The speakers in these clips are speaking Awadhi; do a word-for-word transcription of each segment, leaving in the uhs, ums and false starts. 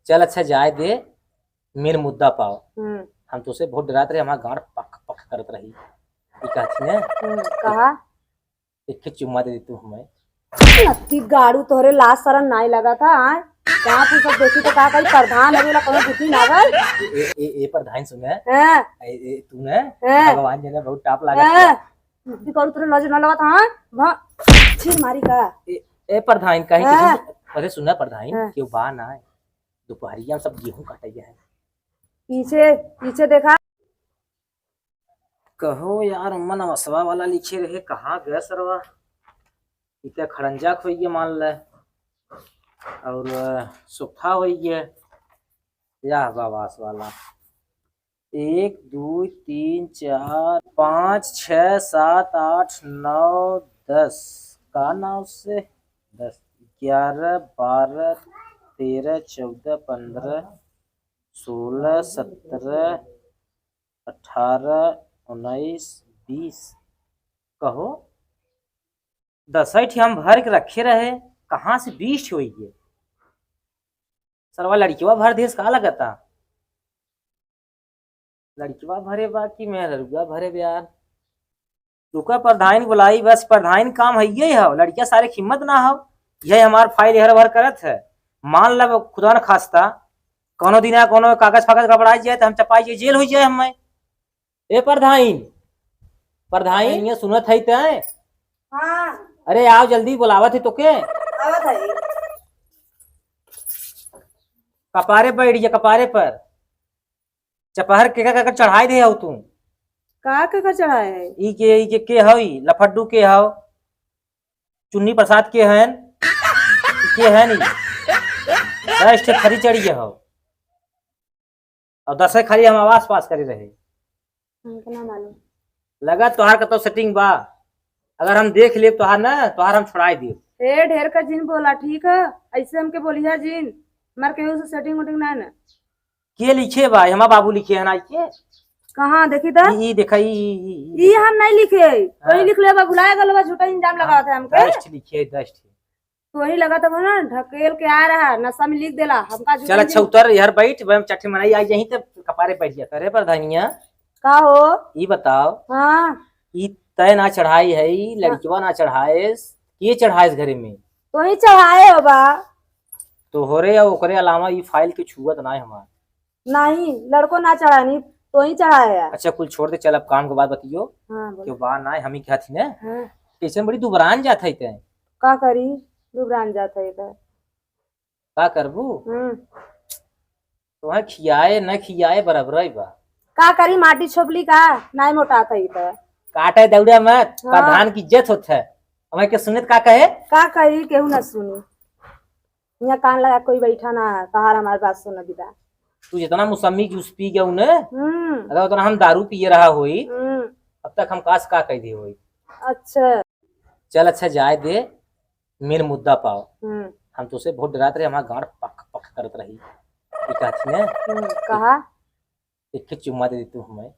चल अच्छा जाए दे, main मुद्दा पाओ। हम्म। हम तोसे बहुत डरात रहे, हमार गांड पक पक करत रही। ई कहती ने, हम्म, कहा? एक, एक चुम्मा दे दे तू हमें। नत्ती गाड़ू, तोहरे लाज शरम नाई लगा था, आय? जहाँ तू सब देखी तो का कही, प्रधान हो गेला, कोनो बुद्धि ना गल? ए, ए, ए, ए प्रधान सुने। हाँ। ए, ए, तू ने, हाँ। भगवान जने बहुत टाप लागत हाँ। है। नत्ती गाड़ू, तोहरे लाज ना लगा था, हाँ? भा-, छीन मारी का? ए, ए प्रधान, कहीं हाँ। केहू, अरे सुना प्रधान, हाँ। केहू बा ना, दोपहरिया में सब गेहूं काटे गए हैं। पीछे, पीछे देखा। कहो यार, मन अवसवा वाला लिखे रहे, कहाँ गए सरवा? इते खड़ंजा खोइए मान ले, और, अ, सोफा होइए, या बाबास वाला। एक, दो, तीन, चार, पाँच, छः, सात, आठ, नौ, दस। का नाव से? दस, ग्यारह, बारह, तेरह, चौदह, पन्द्रह, सोलह, सत्रह, अठारह, उन्नीस, बीस। कहो, दसै ठी हम भर के रखे रहे, कहाँ से बीस ठी होई गए? सरवा लड़किवा भर देस का लगता? लड़किवा भरे बा कि मेहररुआ भरे बे यार? रुका, प्रधान बुलाई, बस प्रधान काम है ये है, लड़किया सारे हिम्मत ना हो, यही हमार फाइल एहर भर करत है। मान लब खुदा न खास्ता, कोनो दिन आ कोनो कागज फागज गड़बड़ाई जाए तो हम चपाई जाए, जेल हो जाए हमें। ए प्रधान, प्रधान, ये सुनत है तय? हाँ। अरे आओ जल्दी, बुलावत है तोके। आवत है। कपारे बैठ जा, कपारे पर। चपहर के का, का, का चढ़ाई दे हो तू? का के का चढ़ाए है? ई के, ई के, के हव ई? लफड्डू के हव? चुन्नी प्रसाद के हन? के हन ई? दस ठे खरी चढ़ी गए हो। और दसै खाली हम आवास पास करे रहे। हमके ना मालूम। लगा तोहार कतौ setting बा। अगर हम देख लेब तोहार ना, तोहार हम छोड़ाई देब। ए, ढेर का जिन बोला, ठीक है? ऐसे हमके बोलिया जिन। हमार केहू से setting उटिंग ना है ना। के लिखे बा? हमार बाबू लिखे हैं ना के? कहाँ? देखी तो। ई, ई देखा, ई, ई, ई, ई ई देखा। हम नहीं लिखे। हाँ। वही लिख ले बा, भुलाए गल बा, झूठा इल्जाम हाँ, लगावत है हमके। दस ठे लिखे, दस ठे। तो वही लगा था ना, ढकेल के आ रहा, नशा में लिख देला, हमका झूठा चल, अच्छा, इल्जाम उतर, यार, बैठ, हम चट्टी मनाई आई, यहीं तक कपारे बैठ जाता। अरे, प्रधानिया। का हो? ई बताओ। हाँ। ई तय ना चढ़ाई है, ई हाँ। लड़किवा ना चढ़ाएस, के चढ़ाएस घरे में? तो ही चढ़ाए हो बा। तोहरे या ओकरे अलावा ई फाइल के छुअत ना है हमार। नहीं, लड़को ना चढ़ानी, तो ही चढ़ाए है। अच्छा, कुल छोड़ दे, चल, अब काम के बात बतियो। हाँ, बोल। क्यों बा ना, हम ही कहत ही ना। हाँ। कैसे बड़ी दुबरान जात है तै? का करी, दुबरान जात है तै। का करबू? हम्म। तोहे खियाए न खियाए बराबर ही बा। का करी, माटी छोपली का, नाय मोटात है तै। काटे दौड़ा मत, हाँ। प्रधान की इज्जत होत है। हमें के सुने त का कहे? का कही, केहू ना सुनी। यहाँ कान लगा कोई बैठा ना है, तहार हमार बात सुन बिदा। तू जितना मुसम्मी जूस पी गया ने, हम्म। अगर उतना हम दारू पिए रहा होई, हम्म। अब तक हम कास का कह दिए होई। अच्छा। चल अच्छा जाए दे, मेन मुद्दा पाओ। हम्म। हम तोसे बहुत डरात रहे, हमार गांड पक पक करत रही। ई कहत ही ने, हम्म, कहा? एक के चुम्मा दे दे तू हमें।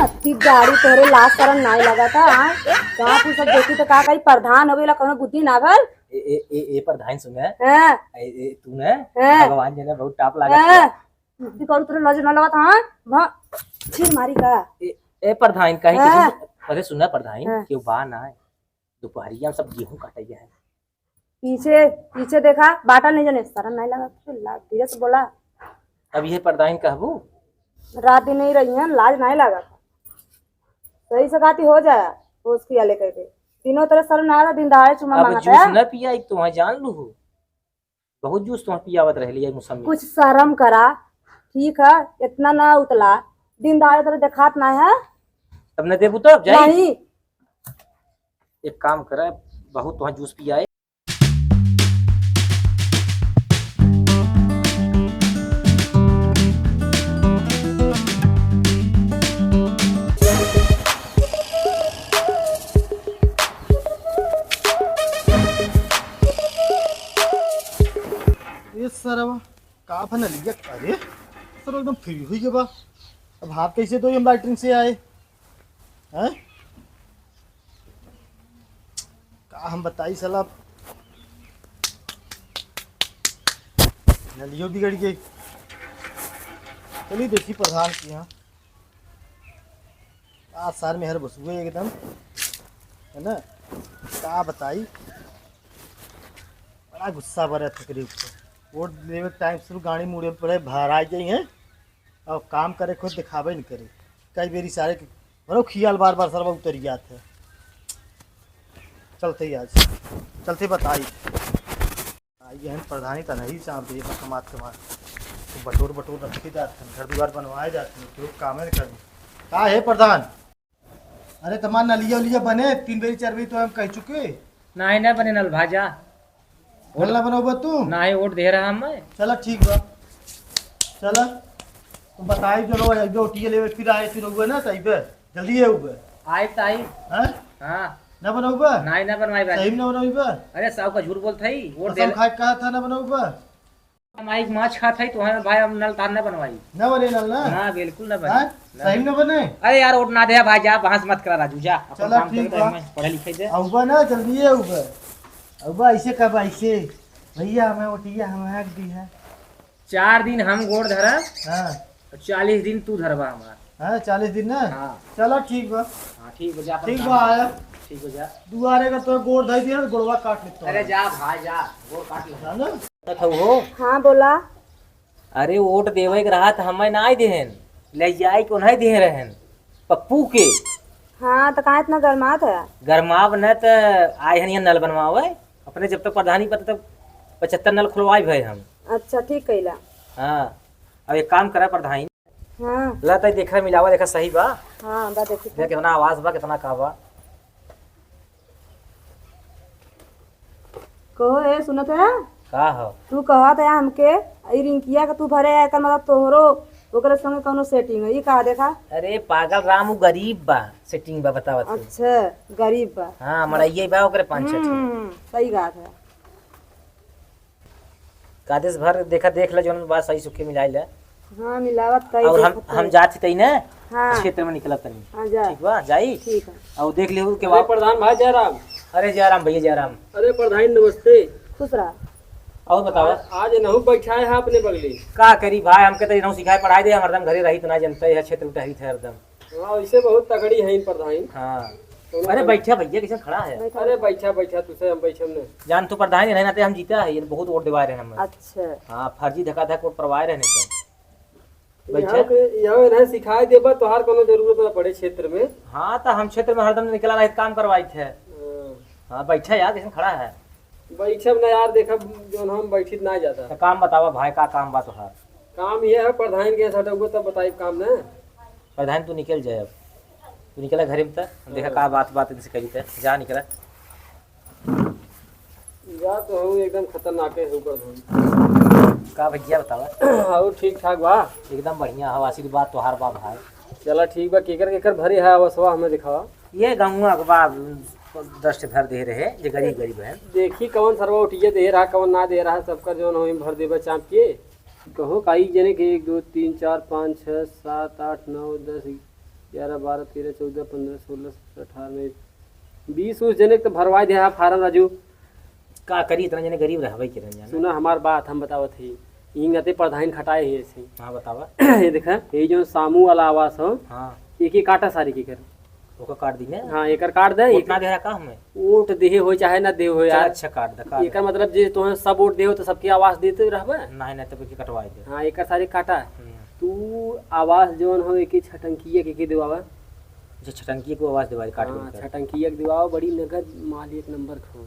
नत्ती गाड़ी तोहरे लाज शरम नाई लगा था, हाँ? गाँव तू सब देखी तो का कही, प्रधान हो गइला, कोनो बुद्धि ना भल? ए, ए, ए, ए प्रधान सुने। हाँ। ए, ए, तू ने हाँ। भगवान जने बहुत टाप लागत हाँ। बा। नत्ती गाड़ी तोहरे लाज ना लगा था, हाँ? भा-, छीन मारी का? ए, ए प्रधान कहे हाँ। कि, अरे सुना प्रधान, हाँ। केहू बा ना है। दोपहरिया में सब गेहूं काटे गए हैं। पीछे, पीछे देखा, बाटा नहीं जाने, शरम नहीं लगा, फिर ला, धीरे से बोला। अब ये प्रधान कहबू? रात दिन नहीं रही है, लाज नहीं लगा। सही से खाती हो जाए, होश किया लेकर के। दिनों तरह शर्म ना आएगा, दिन दहाड़े चुम्मा अब मांगता जूस है। न पिया, एक तो वहाँ जान लू हो। बहुत जूस तो वहाँ पियावत रहली है, मौसमी। कुछ शर्म करा, ठीक है, इतना ना उतला। दिन दहाड़े तरह देखात ना है। तब न देबू तो अब जाई। नहीं। एक काम करे, बहुत वहाँ जूस पियाए। ये सरवा, का बना लिया? अरे, सरवा एकदम free हुई के बा। अब हाथ कैसे धोई हम लैट्रिन से आए? हैं? का हम बताई साला। नलियो बिगड़ गई। चलिए देखी प्रधान के यहाँ। आज सार में हर बसुए एकदम, है ना? का बताई, बड़ा गुस्सा बरत है एकरे ऊपर। वोट देवे के टाइम से गाड़ी मुड़े पड़े, भराई जाई है। अब काम करे खुद दिखावे नहीं करे। कई बेरी सारे के बड़ो खियाल बार बार सरवा उतर जात है। चलते ही आज, चलते बताई। आई है प्रधानी त नहीं चाप दे, बस कमात कमात। तो बटोर बटोर रखे जात हैं, घर दुआर बनवाए जात हैं, केहू कामे न करी। का है प्रधान? अरे तमार नलिया उलिया बने, तीन बेरी चार बेरी तो हम कह चुके। नाही, ना बने नल भाजा। नल ना बनौबा तू? नाही, वोट दे रहा हम मैं। चला ठीक बा, चला। तो बताई जो लोग अइबे ओटिया लेवे, फिर आए फिर हुए ना, तो अइबे जल्दी है हुए। आए तो आई। हैं? हाँ। ना बनौबा? नाही, ना बनवाई बा। सही में ना बनौबा? अरे साहू का झूठ बोलत है, वोट कसम दे। खाए कहा था ना बनौबा? हम आई माछ खात है, तो हमें भाई हम नल तार ना बनवाई। ना बने नल ना? ना, बिल्कुल ना बने। हाँ? ना। सही में ना बने? अरे यार, वोट ना दे भाई, जा बहस मत करा राजू, जा। अपन चला काम ठीक करे, बा। हमें पढ़े लिखे दे। आउबा ना, जल्दी आउबा। आउबा, ऐसे कब ऐसे? भैया, हमें ओटिया हम हक दी है। चार दिन हम गोड़ धरब, हाँ। और चालीस दिन तू धरबा हमार। हाँ, चालीस दिन ना? हाँ। चला ठीक बा। हाँ, ठीक बा, जा अपन ठीक काम बा, कर। आया। ठीक बा, जा। दुआरे का तो गोड़ धई दिया, गोड़वा काट लेता अरे हूँ। जा भाई, जा, गोड़ काट ले। जाना? देखो हो। हाँ, बोला। अरे, वोट देवे के रहा त हमें ना देहन, ले जाए के उन्हें दे रहन, पप्पू के। हाँ, तो कहाँ इतना गरमात है? गरमाब न त आए हन यहाँ नल बनवावे, अपने जब तक प्रधानी पद तक पचहत्तर नल खुलवाए भए हम। अच्छा, ठीक कैला। हाँ, अब एक काम करा प्रधानी। हाँ। ला तई देखा, मिलावा, देखा सही बा। हाँ, बा देखी देख तो। कितना आवाज बा, कितना का बा। कहो, ए, सुनत है? का हो? तू कहत है हमके, ई रिंकिया के तू भरे है, एकर मतलब तोहरो ओकरे संगे कौनो setting है, ई कहा देखा? अरे पागल राम, उ गरीब बा, setting बा, बतावत हई। अच्छा, गरीब बा। हाँ, मड़इये बा ओकरे पाँच छह ठो। हम्म, सही बात है। कादेश भर देखा, देख ले, जौन बा सही सुखी मिलाई ले। हाँ, मिलावत कई और हम, देखत हम हई। जात ही तई ना, हाँ। क्षेत्र में निकलत तनी। हाँ, जा। ठीक बा, जाई? ठीक है। और देख लिहू के अरे बाद। प्रधान भाई जयराम। अरे जयराम भैया, जयराम। अरे प्रधान नमस्ते। खुश रहा। और बतावा। आज, आज नहु बैठाए है अपने बगली। का करी भाई, हमके तो इनहु सिखाए पढ़ाए दे, हम हरदम घरे रही तो ना जनते है, क्षेत्र में टहरी थे हरदम। हाँ, वैसे बहुत तगड़ी है इन प्रधान। हाँ। दोनों अरे जन- बैठा भैया, कैसे खड़ा है? बैठा। अरे बैठा, बैठा, तुसे हम बैठे हमने। जान तू प्रधान ही नहीं ना, ते हम जीता है, ये बहुत वोट दिवाए रहे हम। अच्छा। हाँ, फर्जी धक्का धक वोट परवाए रहे एकदम। बैठा। यहाँ के, यहाँ इन्हें सिखाए देबा, तोहार कोनो जरूरत ना पड़े क्षेत्र में। हाँ, तो हम क्षेत्र में हरदम निकला रहे, काम करवाई थे। हाँ। हाँ, बैठा यार, कैसे खड़ा है? बैठब ना यार, देखब जौन हम बैठित ना जाता। तो काम बतावा भाई, का काम बा तोहार? काम ये है, प्रधान के साथ हुआ तब बताई काम ना। प्रधान, तू निकल जाए अब। तू निकला घरे में त, हम देखा हाँ। का बात, बात इनसे करी त। जा निकला। जा तो हूँ, एकदम खतरनाक है हूँ प्रधान। का भैया बतावा? और ठीक ठाक बा? एकदम बढ़िया हो, आशीर्वाद तोहार बा भाई। चला ठीक बा, केकर केकर भरे है आवासवा हमें दिखावा। ये गहुआ के बा, दस ठे भर दे रहे, जे गरीब गरीब है। देखी कौन सरवा उठिए दे रहा, कौन ना दे रहा, सबकर जौन होई भर देबा चाप के। कहो, काई जने के एक, दो, तीन, चार, पाँच, छः, सात, आठ, नौ, दस, ग्यारह, बारह, तेरह, चौदह, पन्द्रह, सोलह, सत्रह, अठारह, उन्नीस, बीस, उस जने के तो भरवाए दे हा फार्म, राजू। का करी, इतना जने गरीब रहबे के रह जाना। सुना हमार बात, हम बतावत ही। हिंगते प्रधान खटाए ही ऐसे। हाँ, बतावा। ये देखा, ये जो सामू वाला आवास हो, हाँ। एक ही काटा सारी के कर। ओकर काट दी ने? हाँ, एकर काट दे। वोट एक ना दे रहा का हमें? वोट देहे हो चाहे ना देहे हो चल, यार। अच्छा, काट दे, काट दे। एकर मतलब जे तोहे सब वोट देहो तो सबके आवास देते रहबे? नहीं, नहीं, तब के कटवाई दे। हाँ, एकर सारे काटा। हम्म। तू आवास जौन हो एक ही छटंकिया के, के देवावा। अच्छा, छटंकिया को आवास देवाई, काट हाँ, के कर। छटंकिया के देवावा, बड़ी नगर माल एक नंबर खाओ।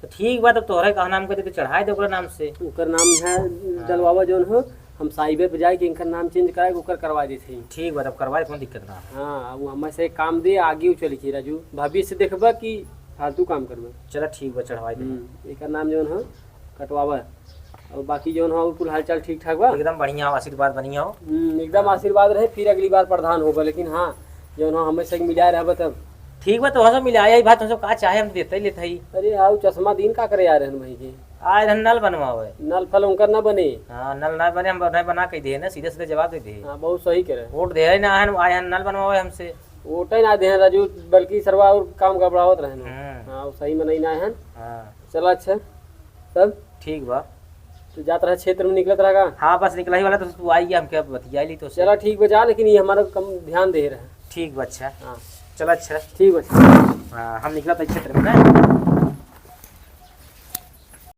तो ठीक बा, तब तोहरे कहना हम कहते तो चढ़ाए दे ओकरा नाम से। ओकर नाम है हाँ। डलवावा जौन हो, हम साइबर पे जाए के इनकर नाम change कराए के ओकर करवा देते हैं। ठीक बा, तब करवाए, कौन दिक्कत ना। हाँ, अब हमें से काम दे, आगे उ चली के राजू, भविष्य देखबा कि फालतू काम करबा। चला ठीक बा, चढ़वाए दे। हम्म, एकर नाम जौन हो कटवावा, और बाकी जौन हो कुल हालचाल ठीक ठाक बा। एकदम बढ़िया हो, आशीर्वाद बढ़िया हो। हम्म, एकदम आशीर्वाद रहे, फिर अगली बार प्रधान होबा, लेकिन हाँ, जौन हो हमें से मिलाए रहबा तब। ठीक बा, तो हम सब मिलाए ही बात, हम सब का चाहे हम देते ही लेते ही। अरे आओ चश्मा दीन का करे आ रहे हैं भाई के? आए रहन नल बनवावे। नल फल उनकर ना बने। हाँ, नल ना बने, हम नहीं बना के दिए ना, सीधे सीधे जवाब दे दिए। हाँ, बहुत सही करे। वोट दे ना, आए रहन, आए रहन नल बनवावे हमसे। वोटे ना दे राजू, बल्कि सरवा और काम गड़बड़ावत रहन। हम्म। हाँ, वो सही में नहीं ना है। हाँ। चला अच्छा, तब? ठीक बा। तो जात रहा क्षेत्र में, निकलत रहा का? हाँ, बस निकला ही वाला, तो तू आई गया, हमके बतिया ली तो से। चला ठीक बा, जा, लेकिन ये हमारा कम ध्यान दे रहा। ठीक बा, अच्छा। हाँ। चला, अच्छा। ठीक बा, अच्छा। हाँ, हम निकलत है क्षेत्र में ना।